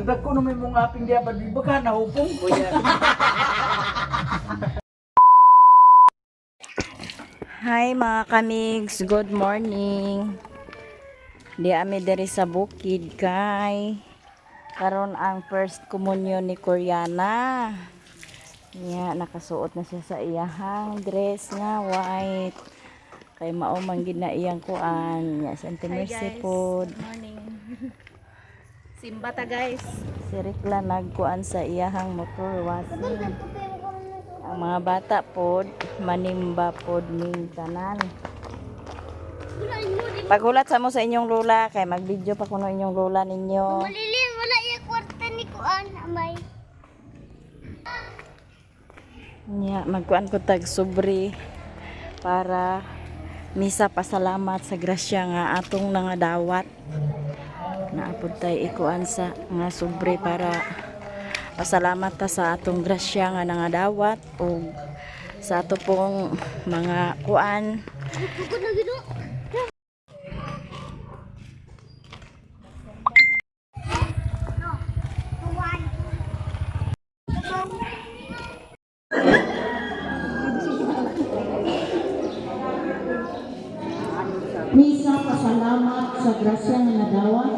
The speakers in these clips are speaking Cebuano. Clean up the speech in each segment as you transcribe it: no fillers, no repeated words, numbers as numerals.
Dako na may mong aping diya ba baka nahupong ko yan. Hi mga kamigs, good morning. Di ami diri sa bukid kay karon ang first communion ni Koreana. Nya nakasuot na siya sa iyahang dress nga white. Kay mao man gid na iyang kuan, nya sa Auntie Mercy pod. Morning. Simba ta, guys. Si Rikla nagkuan sa iyahang motor washing. Ang mga bata pod, manimba pod ning tanan. Paghulat sa mo sa inyong lula kay mag-video pa kuno inyong lula ninyo. Malilin, wala yung kwarta ni Kuan, amay. Nya magkuan ko tag sobre para misa pasalamat sa grasya nga atong nangadawat. Naapod tay ikuan sa nga sobre para pasalamat ta sa atong grasya nga nangadawat ug sa ato pong mga kuan. Bukod na gino. Misa pasalamat sa grasya nga nadawat.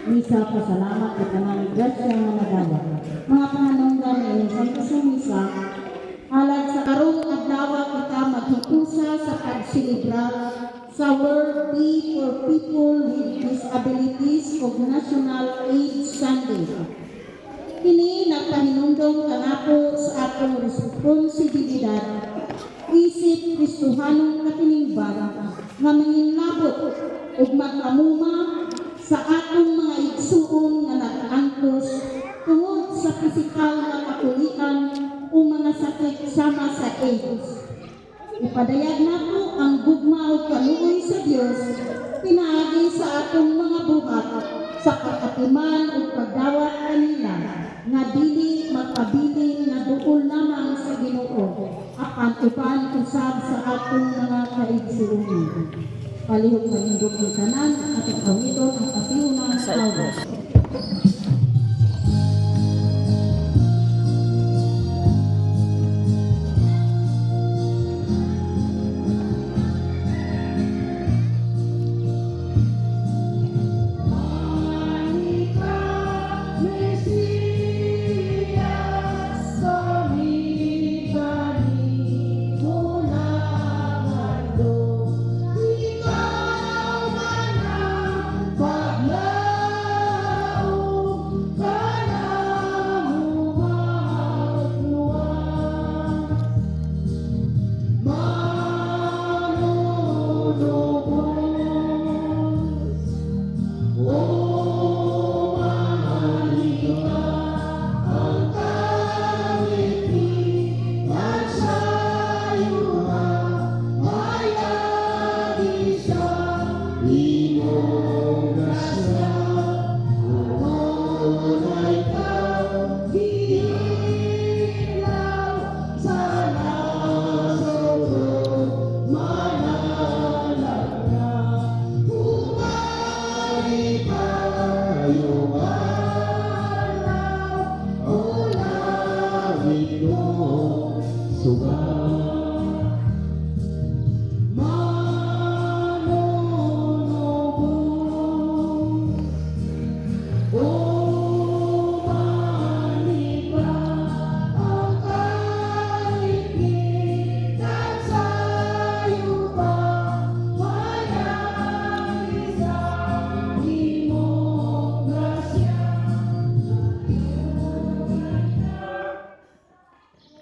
Misa pasalamat sa tanang grasya nga nadawat. Mga panganonggan ining Santo sa Misa, halad sa karong adlaw kita maghukusa sa pagselebra sa World Day for People with Disabilities ug National AIDS Sunday. Kini nagpahinumdom kanapo sa atong responsibilidad isip Kristohanong katiningban nga manginlabot ug magkamuma sa atong mga igsuon nga nagaangkos tungod sa pisikal nga kakulian o mga sakit sama sa AIDS. Ipadayag nato ang gugma ug kaluoy sa Dios pinaagi sa atong mga buhat sa pag-atiman ug pagdawat kanila nga dili magpabilin nga duol lamang sa Ginoo apan uban usab sa atong mga kaigsuonan. Palihog mahindot ang tanan atong awiton ang pasihunan sa awit.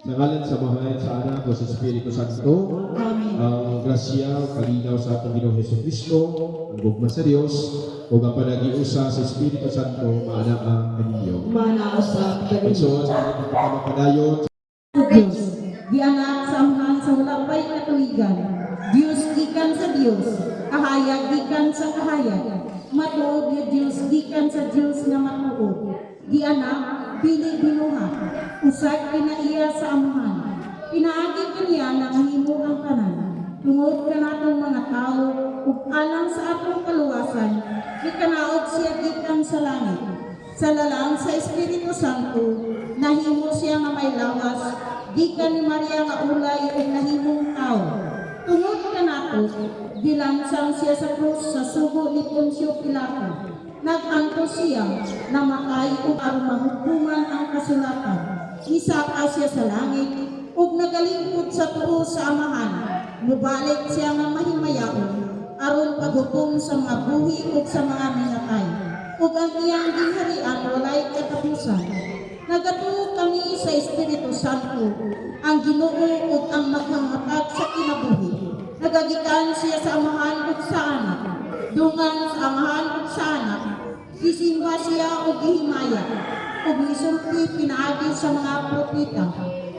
Sa ngalan sa Amahan, sa Anak, o sa Espiritu Santo. Amen. Ang grasya, kalinaw sa atong Ginoong Hesus Kristo, ang gugma sa Dios, ug ang panagiusa sa Espiritu Santo, maanaa kaninyo. Mana usab kaninyo. Pagsuot sa atong pagkamakadayon, Diyos, gianak sa amahan sa wala pa'y katuigan. Diyos gikan sa Diyos, kahayag gikan sa kahayag. Matuod nga Diyos gikan sa Diyos nga matuod. Gianak, dili binuhat, usag kinaiya sa amahan. Pinaagi kaniya nga mahimo ang tanan. Tungod kanatong mga tao ug alang sa atong kaluwasan, mikanaog siya gikan sa langit. Sa lalang sa Espiritu Santo, nahimo siya nga may lawas, gikan ni Maria nga ulay ug nahimong tao. Tungod kanato, gilansang siya sa krus sa sugo ni Poncio Pilato. Nag-antos siya, namatay ug aron mahukuman ang kasulatan. Nisaka siya sa langit ug nagalingkod sa tuo sa Amahan. Mubalik siya nga mahimayaon aron paghukom sa mga buhi ug sa mga minatay. Ug ang iyang gingharian walay katapusan. Nagatuo kami sa Espiritu Santo, ang Ginoo ug ang maghahatag sa kinabuhi. Nagagikan siya sa Amahan ug sa Anak. Dungan sa Amahan ug sa Anak, gisimba siya ug gihimaya, ug misulti pinaagi sa mga propeta.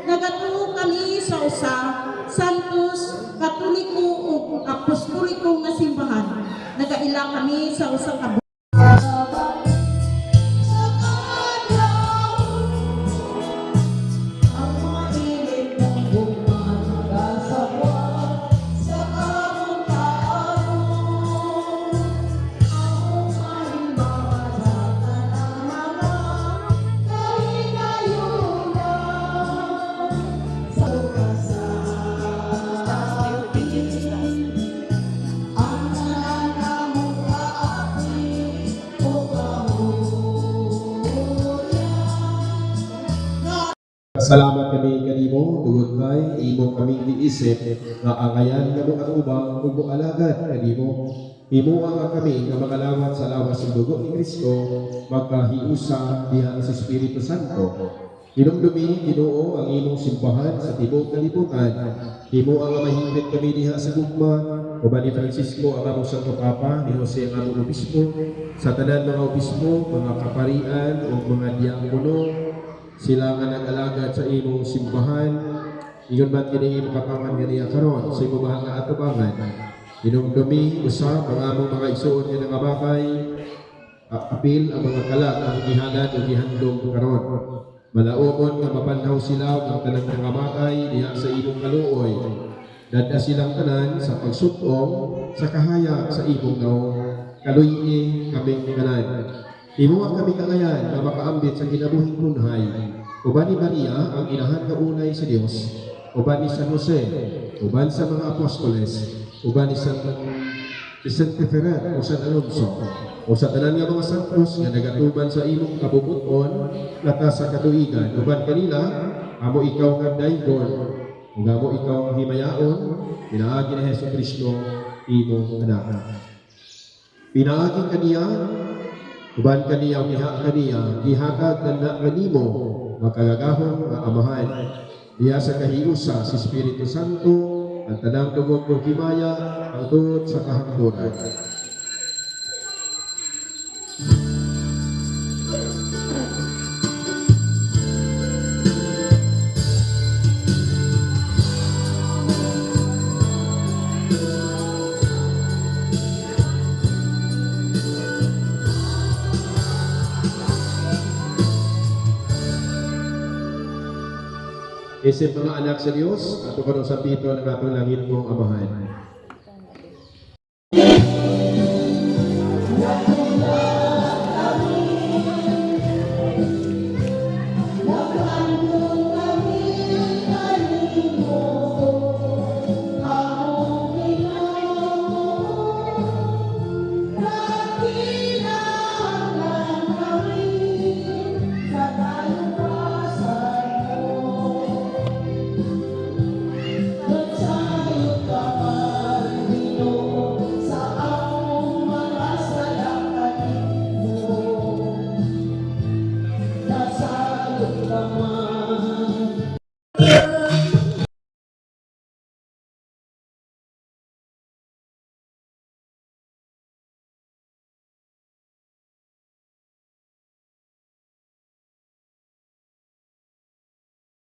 Nagatuo kami sa usa, Santos, Katoliko ug Apostoliko nga simbahan. Nagaila kami sa usa ka Salamat kami kanimo tungod kay imo kaming giisip nga angayan nga ang ubang ug moalagad kanimo. Himoa nga kami nga makalawat sa lawas ug dugo ni Kristo magkahiusa diha sa Espiritu Santo. Hinumdumi Ginoo ang imong simbahan sa tibuok kalibutan. Himoa nga mahingpit kami diha sa gugma uban ni Francisco ang among Santo Papa, ni Jose ang among obispo, sa tanan mga obispo, mga kaparian ug mga diakono, sila nga nag-alagad sa imong simbahan. Ingon man kini imong kapangan nga niya karon sa imong mahal nga atubangan. Hinumdumi usab ang among mga igsuon nga nangabakay, apil ang mga kalag ang gihalad ug gihandom karon. Malaumon nga mapanhaw sila ug ang tanan nangabakay diha sa imong kaluoy. Dada silang tanan sa pagsut-ong sa kahayag sa imong naong. Kaluy-i kaming tanan. Himuha kami kangayan nga makaambit sa kinabuhing kunhay. Uban ni Maria ang inahan nga ulay sa Dios, uban ni San Jose, uban sa mga apostoles, uban ni San Vicente Ferrer o San Alonso, o sa tanan nga mga santos nga nagatuman sa imong kabubuton latas sa katuigan, uban kanila amo ikaw nga daygon, ug amo ikaw nga himayaon, pinaagi ni Hesus Kristo imong anak. Pinaagi kaniya, uban kaniya ug diha kaniya, gihatag na kanimo makagagahom nga Amahan. Diha sa kahiusa si Espiritu Santo, ang tanang dugog ug himaya, ang tuod sa kahangturan. Isip mga anak sa Dios, ato karon sa pito ng atong langit mong Amahan.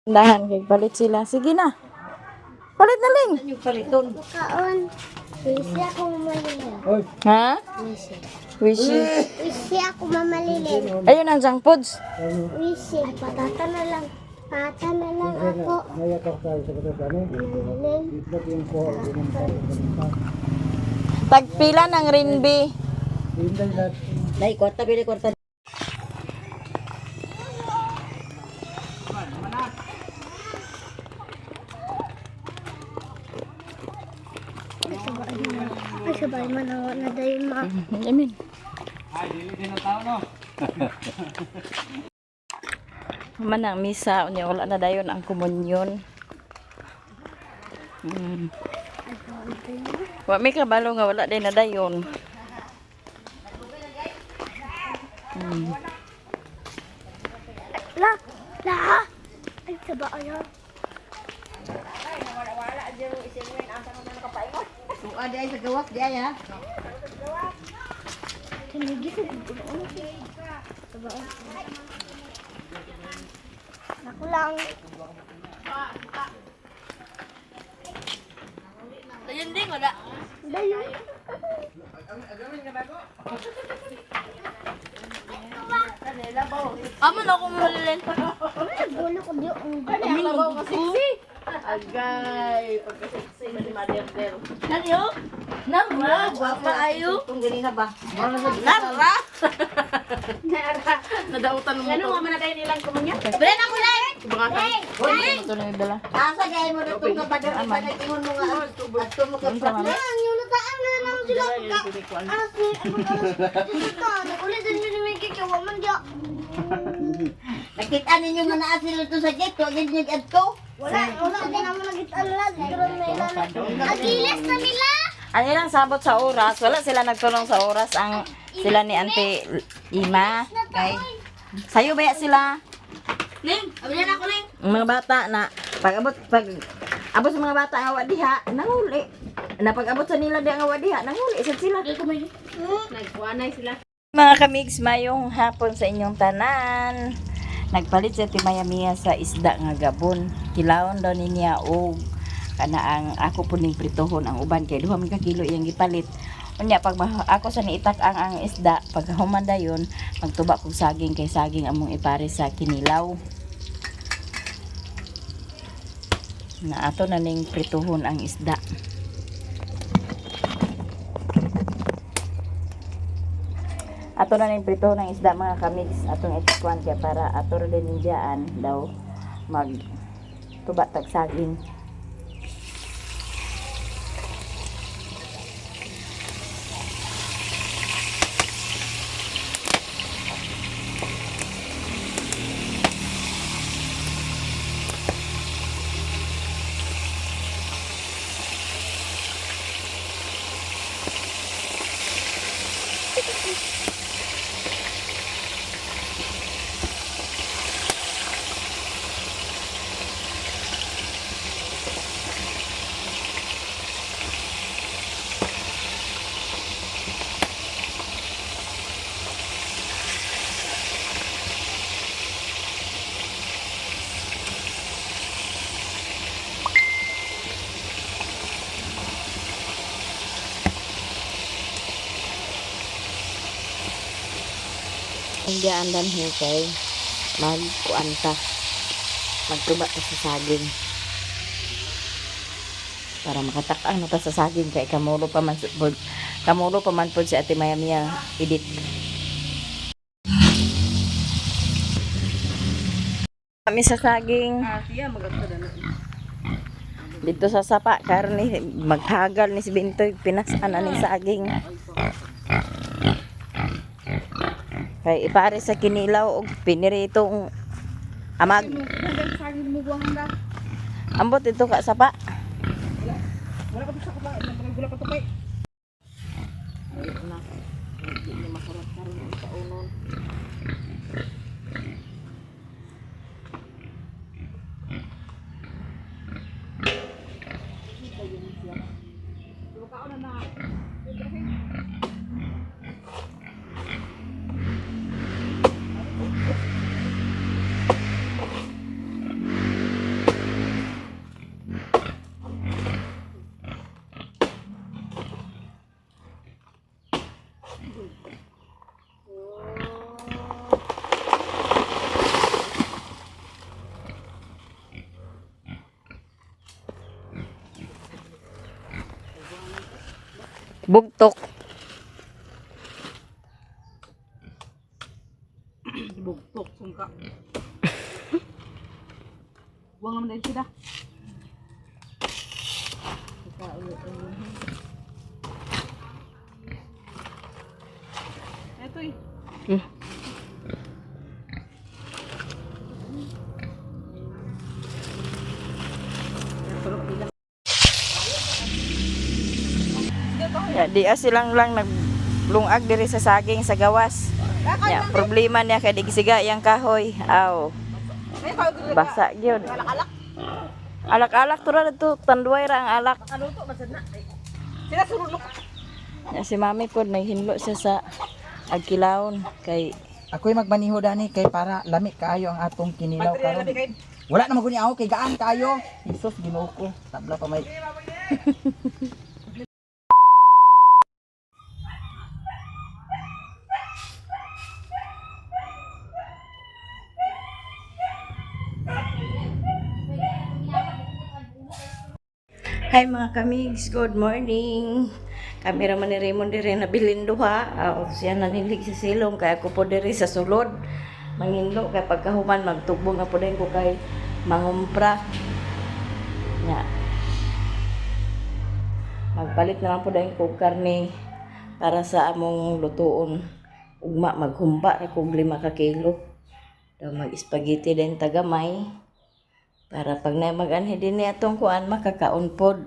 Dahan kay palit sila. Sige na. Palit na ling. Kaon. Wisi ako mamalilin. Ha? Wisi. Wishes. Wisi ako mamalilin. Ayun ang junk foods. Wisi. Ay, patata na lang. Patata na lang ako. Mamalilin. Tagpila ng rinbi. Nay, kwarta pili kwarta. Sabay man ang na dayon ma. Amin. Man ang misa, unya wala na dayon ang komunyon. Wa may kabalo nga wala day na dayon. La! La! Ay, saba ayan. Tuwa di ay sa gawas di ay ha. Tinigi sa gulo. Saba. Ako lang. Dayon din, wala. Dayon. Amo na ako mahalin. Gulo ko di ang Amin mo sexy. Agay, pagka-sexy ni Mother Del. Naniyo? Nara, gwapa ayo. Kung ganina ba? Nara. Nadautan mo. Ano nga man na tayo nilang kumunya? Bren ako lang. Ito na dala. Asa gay mo na itong kapadar ang nag-ingon mo nga adto mo ka Lang, yung nataan na lang sila. Alas ni, alas. Dito, nagulit din ni Mickey kay Waman diya. Nakita ninyo nga naa sila to sa gate, wa gid adto. Wala, wala din naman nagitaan lang. Pero may lala. Agilis na nila. Ang ilang sabot sa oras, wala sila nagtulong sa oras ang sila ni Ante Ima. Kay sayo ba ya sila? Ling, abyan ako ling. Ang mga bata na pag abot pag abot sa mga bata nga wa diha nanguli. Na pag abot sa nila diha nga wa diha nanguli sad sila. Nagkuanay sila. Mga kamigs, mayong hapon sa inyong tanan. Nagpalit sa Timaya Mia sa isda nga gabon. Kilawon daw ni niya og kana ang ako po ning pritohon ang uban kay duha man ka kilo iyang gipalit. Unya pag ako sa niitak ang isda pag human dayon magtuba kog saging kay saging among ipare sa kinilaw. Na ato na ning pritohon ang isda. Ato na ning prito ng isda mga kamigs atong itikuan kay para ato ra din ninjaan daw mag tuba tag saging. Hindi andan here kay magkuan ta. Magtuba ta sa saging. Para makatak-ang na ta sa saging kay kamulo pa man kamulo pa man pod si Ate Maya Mia edit. Kami sa saging. Dito sa sapa karon ni maghagal ni si Bintoy pinasan na ni saging. Kay ipare sa kinilaw og piniritong amag. Ambot ito ka sapa. Bugtok. Bugtok, sungka. Buang naman din sila. Toy. Ya, di silang lang naglungag diri sa saging sa gawas. Ya, problema niya kay digsiga yang kahoy. Aw. Basa gyud. Alak-alak to ra dito, tanduay ra ang alak. Sila surulok. Ya, si mami pod naghinlo siya sa agkilawon kay Ako'y magmaniho dani kay para lami kaayo ang atong kinilaw karon. Wala na maguni ako kay gaan kaayo. Jesus, Ginoo ko. Tabla pa may. Hi mga kamigs, good morning. Kami raman ni Raymond dire nabilin duha. Aw, siya nanilig sa silong kay ako po dire sa sulod. Manginlo kay pagkahuman magtugbong na po din ko kay mangumpra. Nya. Magpalit naman po din ko karne para sa among lutuon. Ugma maghumba ra kog 5 ka kilo. Daw mag-spaghetti din tagamay. Para pag na mag-anhi din niya atong kuan makakaon pod.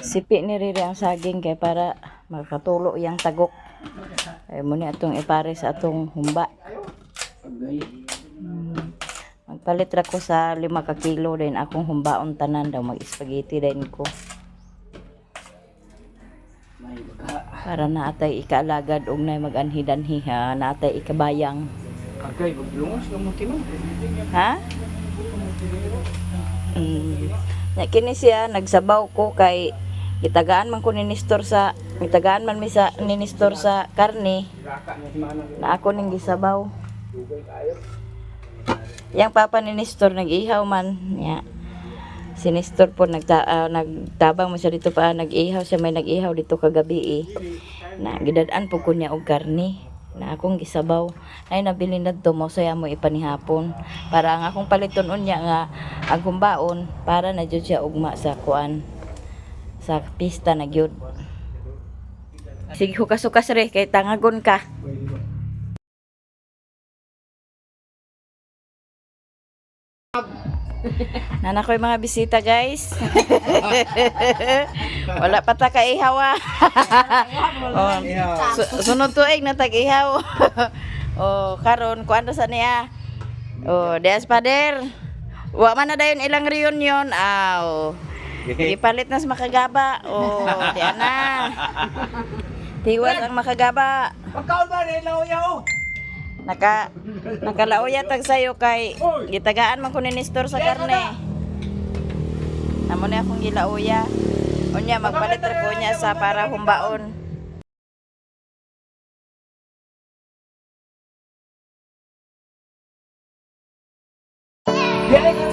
Sipi ni Riri ang saging kay para makatulo yang tagok. Ay mo ni atong ipare sa atong humba. Magpalit ra ko sa 5 ka kilo din akong humbaon tanan daw mag-spaghetti din ko. Para naatay ikaalagad og nay mag-anhi-danhi ha, naatay ikabayang. Agay, maglungos ng mo. Ha? Ya, kini siya nagsabaw ko kay gitagaan man ko ni Nestor sa gitagaan man mi sa ni Nestor sa karne na ako ning gisabaw. Yang papa ni Nestor nag-ihaw man ya. Si Nestor po nagtabang mo siya dito pa nag-ihaw siya, may nag-ihaw dito kagabi eh. Na gidad-an po ko niya og karne na akong gisabaw ay nabilin na mo saya mo ipanihapon para ang akong paliton unya nga ang humbaon para na jud siya ugma sa kuan sa pista na gyud. Sige, hukas-hukas re kay tangagon ka. Nana ko'y mga bisita, guys. Wala pa ta kaihaw ah. Oh, sunod tuig na tag-ihaw. Oh, karon kuan ra sa niya. Oh, Des Pader. Wa man na dayon ilang reunion. Aw. Gipalit na sa makagaba. Oh, di ana. Tiwas ang makagaba. Pagkaon ba rin lang yaw? Nakalauya tag sayo kay gitagaan man ko ni Nestor sa karne. Namo na akong gilauya. Unya magpalit ra ko niya sa para humbaon. Meron na.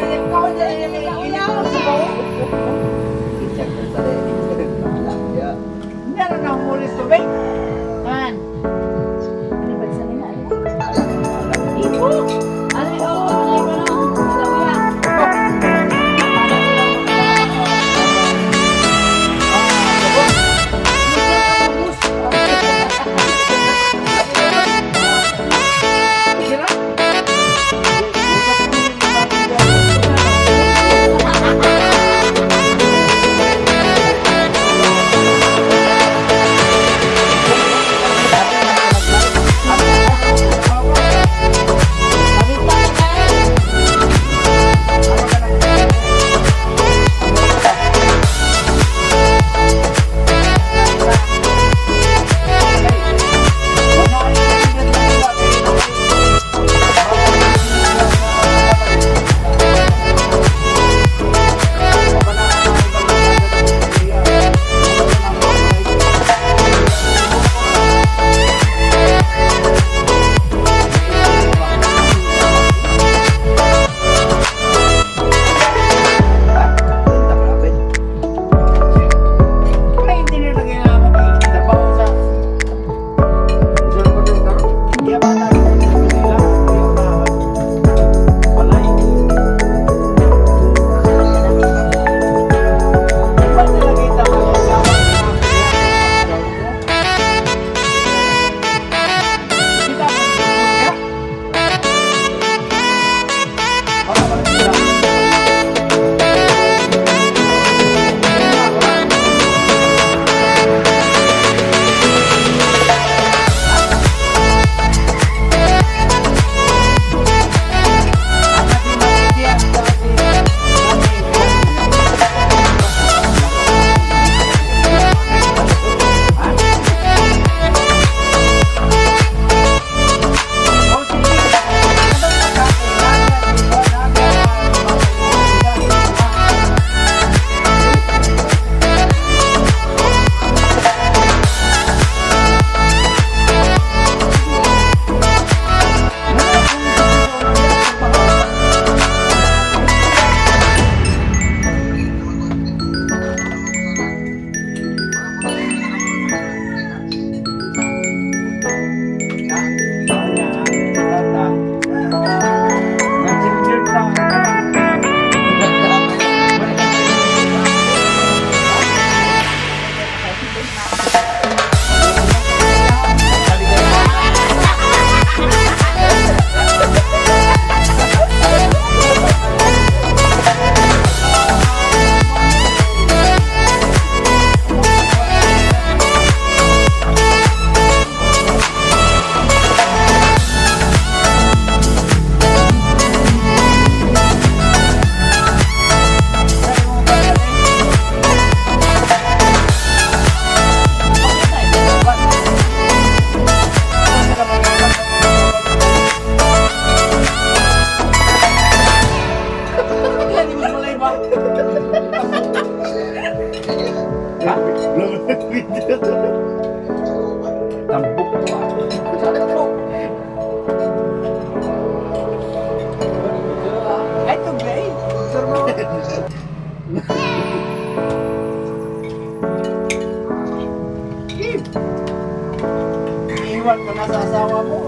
Asawa mo.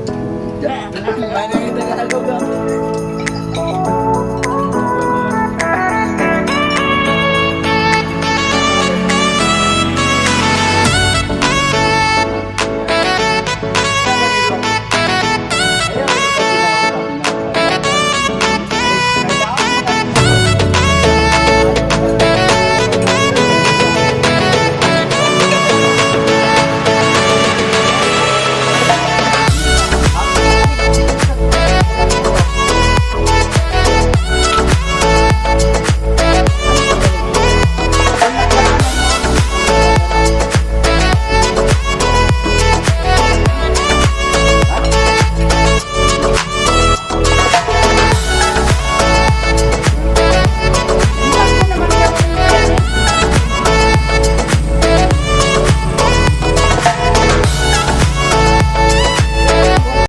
May nang Tagalog.